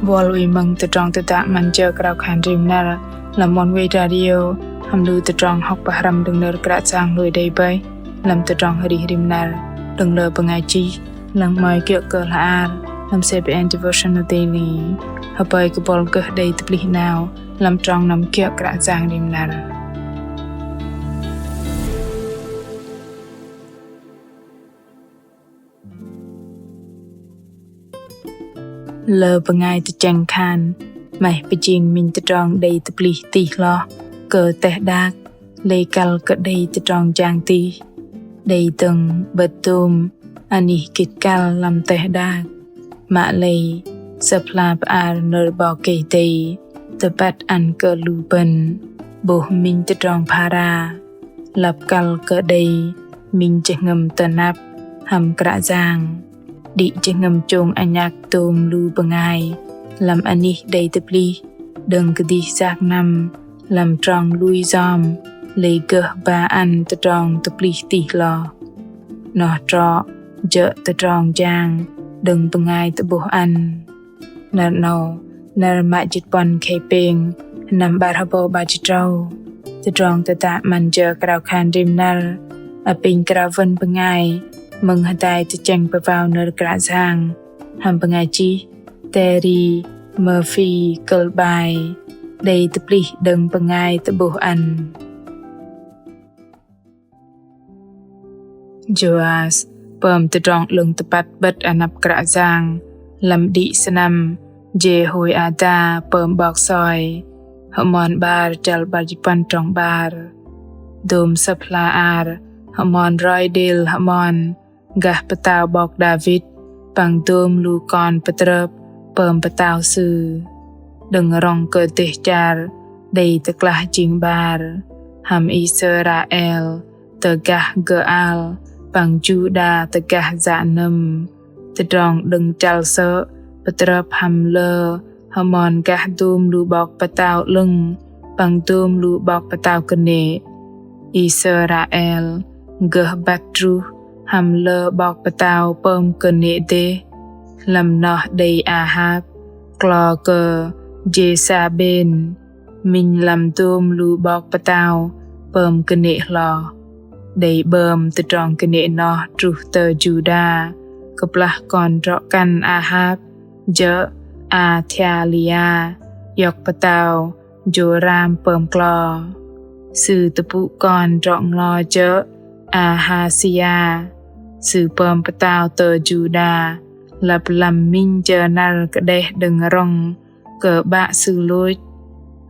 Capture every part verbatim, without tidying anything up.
Buăl oei mơ̆ng tơdrong tơdă 'Măn Jơ Krao Khan Rim Năr lăm Oneway Radio, hăm lu tơdrong hŏk pơhrăm đơ̆ng nơ̆r Kră Yang lui đei bơih lăm tơdrong arih rim năr đơ̆ng lơ bơngai chih, lăng 'mơ̆i kiơ̆ kơ hla bơar lăm C B N Devotional Daily. Hơpơi kơ buăl gơh đei tơplih 'nao lăm trong năm kiơ̆ Kră Yang rim năr. Lơ bơngai tơchĕng khan, 'maih pơjing minh tơdrong đei tơplih tih hloh kơ teh đak, lei kăl kơ đei tơdrong jang tih. Đei dơ̆ng 'bơ̆t dôm anih gĭt kăl lăm teh đak. Mă lei, Sơ̆p hla bơar nơ̆r 'Bok Kei-Dei tơbăt ăn kơ lu bơ̆n 'bôh minh tơdrong phara, lăp kăl kơ đei minh jơhngơ̆m tơnăp hăm Kră Yang. Đĭ jơhngơ̆m chông anhăk dôm lu bơngai lăm anih đei tơplih đơ̆ng kơdih sak năm lăm trong lui yom, lei gơh ba ăn tơdrong tơplih tih hloh. Noh trŏ jơ̆ tơdrong jang đơ̆ng bơngai tơ'bôh ăn. Năr 'nâu, năr mă jĭt puăn khei pêng, sơnăm 'bar hơbâu 'bar jĭt tơdrâu. Tơdrong tơdă 'Măn Jơ Krao Khan Rim Năr apinh krao wơ̆n bơngai mơ̆ng hơdai tơchĕng pơwao nơ̆r Kră Yang hăm bơngai chih Terry Murphy, kơ̆l 'bai: Đei tơplih đơ̆ng bơngai tơ'bôh ăn. Jôas pơm tơdrong 'lơ̆ng tơpăt 'bơ̆t anăp Kră Yang lăm đĭ sơnăm Jêhôiada pơm 'bok soi. Hơmon 'bar chăl 'bar jĭt puăn trong 'bar. Dôm sơ̆p hla bơar hơmon roi đêl hơmon gah pơtao 'bok Đavit păng dôm lu kon pơtrơp pơm pơtao sư. Đơ̆ng rŏng kơ dêh char đei tơklah jing 'bar, hăm Israel tơ gah Gơal păng Juđa tơ gah yă nơ̆m. Tơdrong đơ̆ng chăl sơ̆ pơtrơp hăm lơ hơmon gah dôm lu 'bok pơtao 'lơ̆ng păng dôm lu 'bok pơtao kơnê̆. Israel gơh băt truh hăm lơ 'bok pơtao pơm kơnê̆ dêh. Lăm noh đei Ahap, klo kơ Jêsabên, minh lăm dôm lu 'bok pơtao pơm kơnê̆ hloh. Đei 'bơm tơdrong kơnê̆ noh truh tơ Juđa, kơplah kon drŏ kăn Ahap jơ̆ Athalia, iŏk pơtao Jôram pơm klo. Sư tơpŭ kon drŏ nglo jơ̆ Ahasia. Sư pơm pơtao tơ Juđa lăp lăm minh jơ năr kơđeh đơ̆ng rŏng kơ 'bă sư lôch.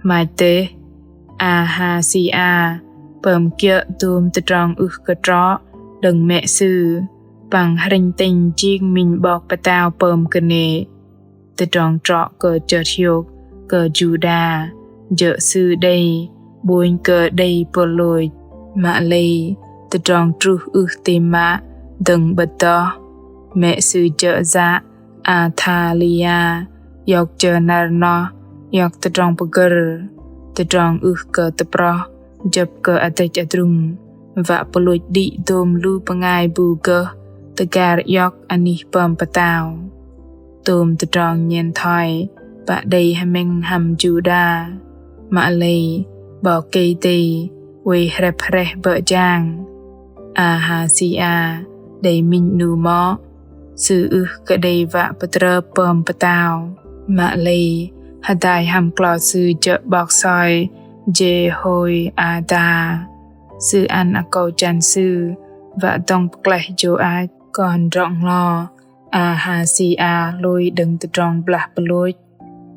Hmach dêh, Ahasia pơm kiơ̆ dôm tơdrong ưh kơ trŏ đơ̆ng mĕ sư, păng hrĕnh tĕnh jing minh 'bok pơtao pơm kơnê̆. Tơdrong trŏ kơ chơt hiôk kơ Juđa, jơ̆ sư đei 'bônh kơ đei pơlôch. Mă lei, tơdrong truh ưh tam mă dơ̆ng 'bơ̆t noh. Mĕ sư jơ̆ yă Athalia iŏk jơ năr noh iŏk tơdrong pơgơ̆r. Tơdrong ưh kơ tơproh jơ̆p kơ adrĕch adrung, wă pơlôch đĭ dôm lu bơngai bu gơh tơgar iŏk anih pơm pơtao. Tôm tơdrong nhen thoi pă đei hơmĕng hăm Juđa. Mă lei, 'Bok Kei-Dei oei hrĕp hrĕh bơ̆ jang. Ahasia đei minh 'nu mŏ, sư ưh kơ đei wă pơtrơp pơm pơtao. Mă lei, hơdai hăm klo sư jơ̆ 'bok soi Jêhôiada, sư ăn akâu jăn sư wă dŏng pơklaih Jôach. Kon drŏ nglo Ahasia hlôi đơ̆ng tơdrong blah pơlôch,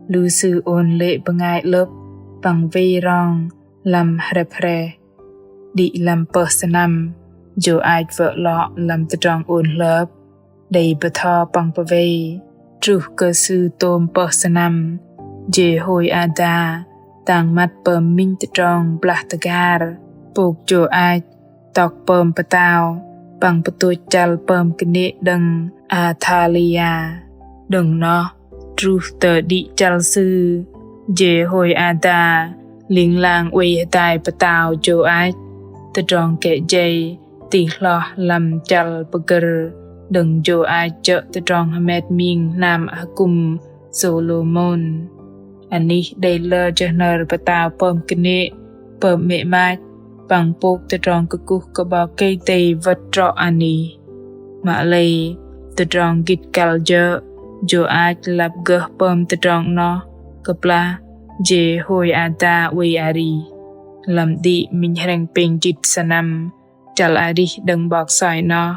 lu sư ôn lê̆ bơngai 'lơ̆p păng wei rong lăm hrĕp hrĕh. Đĭ lăm pơh sơnăm, Jôach wơ̆ 'lŏ lăm tơdrong ôn hlơp, đei bơtho păng pơwei. Truh kơ sư tôm pơh sơnăm, Jêhôiada tang măt pơm minh tơdrong blah tơgar, pôk Jôach tŏk pơm pơtao păng pơtôch chăl pơm kơnê̆ đơ̆ng Athalia. Đơ̆ng noh, truh tơ đĭ chăl sư, Jêhôiada ling lang oei hơdai pơtao Jôach. Tơdrong kĕ jei tih hloh lăm chăl pơgơ̆r đơ̆ng Jôach jơ̆ tơdrong hơmet ming hnam akŭm Sôlômôn. Anih đei lơ jơhnơr pơtao pơm kơnê̆, pơm 'mê̆ 'mach, păng pôk tơdrong kơkuh kơ 'Bok Kei-Dei wơ̆t trŏ anih. Mă lei, tơdrong gĭt kăl jơ̆, Jôach lăp gơh pơm tơdrong 'noh kơplah Jêhôiada oei arih. Lăm đĭ minh hrĕng pêng jĭt sơnăm chăl arih đơ̆ng 'bok soi 'noh,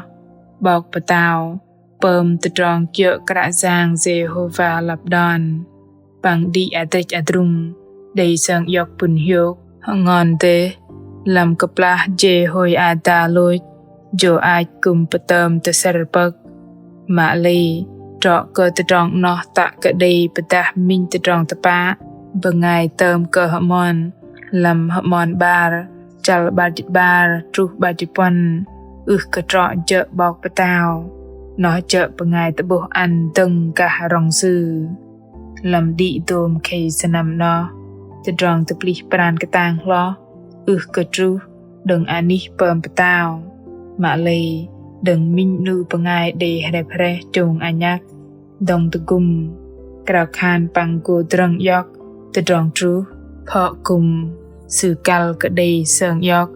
'bok pơtao pơm tơdrong kiơ̆ Kră Yang Jêhôva lăp đon. Păng đĭ adrĕch adrung đei sơng iŏk pŭn hiôk hơngon dêh. Lăm kơplah Jêhôiada lôch, Jôach kư̆m pơtơm tơsơ̆r pơ̆k. Mă lei, trŏ kơ tơdrong 'noh tă kơ đei pơdah minh tơdrong tơpă bơngai tơm kơ hơmon lăm hơmon 'bar, chăl 'bar jĭt 'bar truh 'bar jĭt puăn, ưh kơ trŏ jơ̆ 'bok pơtao, 'noh jơ̆ bơngai tơ'bôh ăn dơ̆ng gah rŏng Sư. Lăm đĭ dôm khei sơnăm 'noh, tơdrong tơplih pran kơtang hloh ưh kơ truh đơ̆ng anih pơm pơtao, mă lei đơ̆ng minh 'nu bơngai đei hrĕp hrĕh chông anhăk, dŏng tơgŭm, krao khan păng gô drơ̆ng iŏk tơdrong truh. Pơ̆k kư̆m sư kăl kơ đei sơng iŏk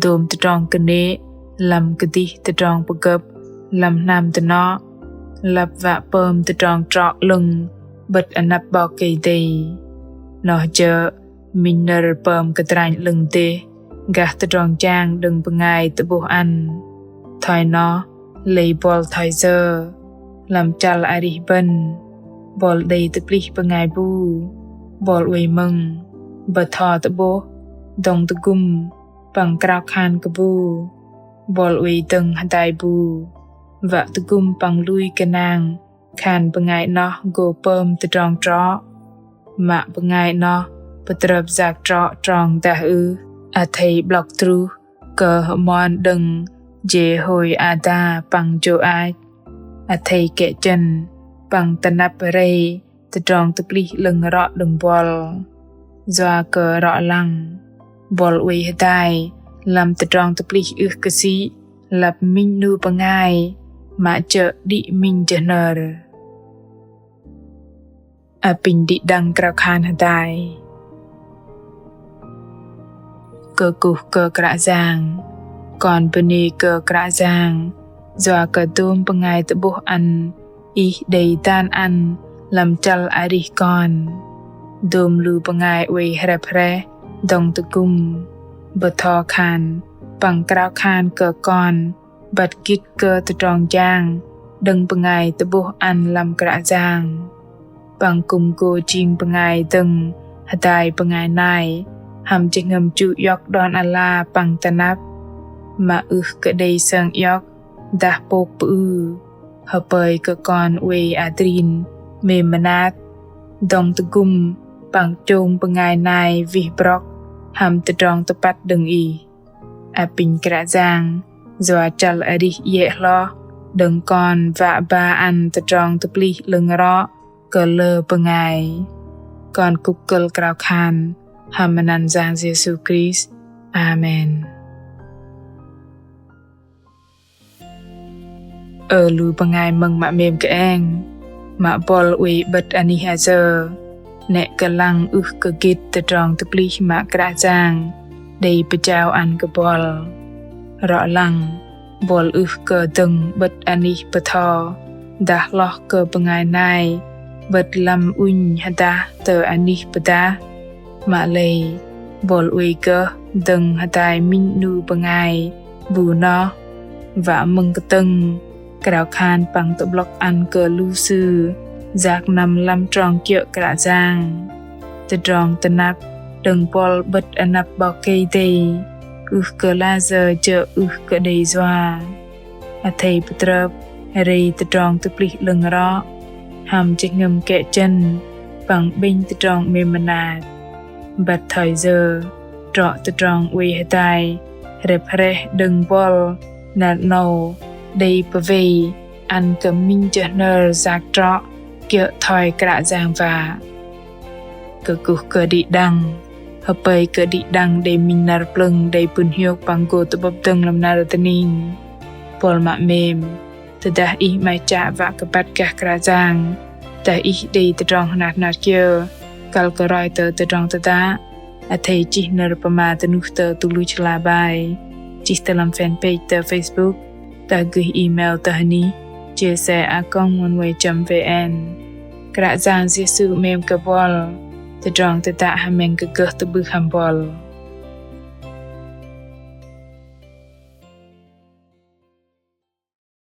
dôm tơdrong kơnê̆ lăm kơdih tơdrong pơgơ̆p lăm hnam dơnŏ, lăp wă pơm tơdrong trŏ 'lơ̆ng 'bơ̆t anăp 'Bok Kei-Dei. 'Noh jơ̆ minh nơ̆r pơm kơdranh 'lơ̆ng dêh gah tơdrong jang đơ̆ng bơngai tơ'bôh ăn. Thoi noh, lei buăl thoi yơ? Lăm chăl arih bơ̆n, buăl đei tơplih bơngai bu, buăl oei mơ̆ng, bơtho tơ'bôh, dŏng tơgŭm, păng krao khan kơ bu, buăl oei dơ̆ng hơdai bu, wă tơgŭm păng lui gơnang khan bơngai 'noh gô pơm tơdrong trŏ. Mă bơngai 'noh pơtrơp yak trŏ trong dah ưh? Athei 'blŏk truh kơ hơmon đơ̆ng Jêhôiada păng Jôach. Athei kĕ chơ̆n păng tơnăp rei tơdrong tơplih 'lơ̆ng rŏ đơ̆ng buăl. Yua kơ rŏ lăng, buăl oei hơdai lăm tơdrong tơplih ưh kơ sĭ lăp minh 'nu bơngai mă jơ̆ đĭ minh jơhnơr. Apinh đĭ đăng krao khan hơdai. Kơkuh kơ Kră Yang, kon bơnê kơ Kră Yang, yua kơ dôm bơngai tơ'bôh ăn Ih đei dan ăn lăm chăl arih kon. Dôm lu bơngai oei hrĕp hrĕh, dŏng tơgŭm, bơtho khan păng krao khan kơ kon băt gĭt kơ tơdrong jang đơ̆ng bơngai tơ'bôh ăn lăm Kră Yang. Păng kư̆m gô jing bơngai dơ̆ng hơdai bơngai nai hăm jơhngơ̆m chu iŏk đon ala păng tơnăp, mă ưh kơ đei sơng iŏk dah pôk pơư. Hơpơi kơ kon oei adrin mêm mơnat, dŏng tơgŭm păng chông bơngai nai wih brŏk hăm tơdrong tơpăt đơ̆ng Ih. Apinh Kră Yang, yua chăl arih iĕ hloh đơ̆ng kon wă ba ăn tơdrong tơplih 'lơ̆ng rŏ kơ lơ bơngai. Kon kŭk kơ̆l krao khan hăm măt anăn Yang Yêsu Krist. Amen. Ơ lu bơngai mơ̆ng mă mêm kơeng, mă buăl oei 'bơ̆t anih ayơ, 'nĕ kơ lăng ưh kơ gĭt tơdrong tơplih mă Kră Yang đei pơjao ăn kơ buăl. Rŏ lăng, buăl ưh kơ dơ̆ng 'bơ̆t anih bơtho dah hloh kơ bơngai nai 'bơ̆t lăm ŭnh hơdah tơ anih pơdah. Mă lei, buăl oei gơh dơ̆ng hơdai minh 'nu bơngai bu noh, wă mơ̆ng kơtơ̆ng krao khan păng tơ'blŏk ăn kơ lu sư yak năm lăm trong kiơ̆ Kră Yang. Tơdrong tơnap đơ̆ng buăl 'bơ̆t anăp 'Bok Kei-Dei ưh kơ layơ jơ̆ ưh kơ đei yua. Athei pơtrơp rei tơdrong tơplih 'lơ̆ng rŏ hăm jơhngơ̆m kĕ chơ̆n păng 'bĕnh tơdrong mêm mơnat. Băt thoi yơ, trŏ tơdrong oei hơdai hrĕp hrĕh đơ̆ng buăl năr 'nâu đei pơwei ăn kơ minh jơhnơr yak trŏ kiơ̆ thoi Kră Yang wă. Kơkuh kơ đĭ đăng, hơpơi kơ đĭ đăng đei minh năr plơ̆ng đei pŭn hiôk păng gô tơ'bơ̆p dơ̆ng lăm năr dơning. Buăl mă mêm, tơdah ih 'maih chă wă kơ băt gah Kră Yang, Dah ih đei tơdrong hnar hnar kiơ kăl kơ roi tơ tơdrong tơdă, athei chih nơ̆r pơma dơnuh tơ tơluch hla bơar, chih tơ lăm fanpage tơ Facebook, dah gơih email tơ hơnih chia sẻ a còng oneway chấm vn. Kră Yang Yêsu 'mêm kơ buăl. Tơdrong tơdă hơmĕng kơ gơh tơ'bưh hăm buăl.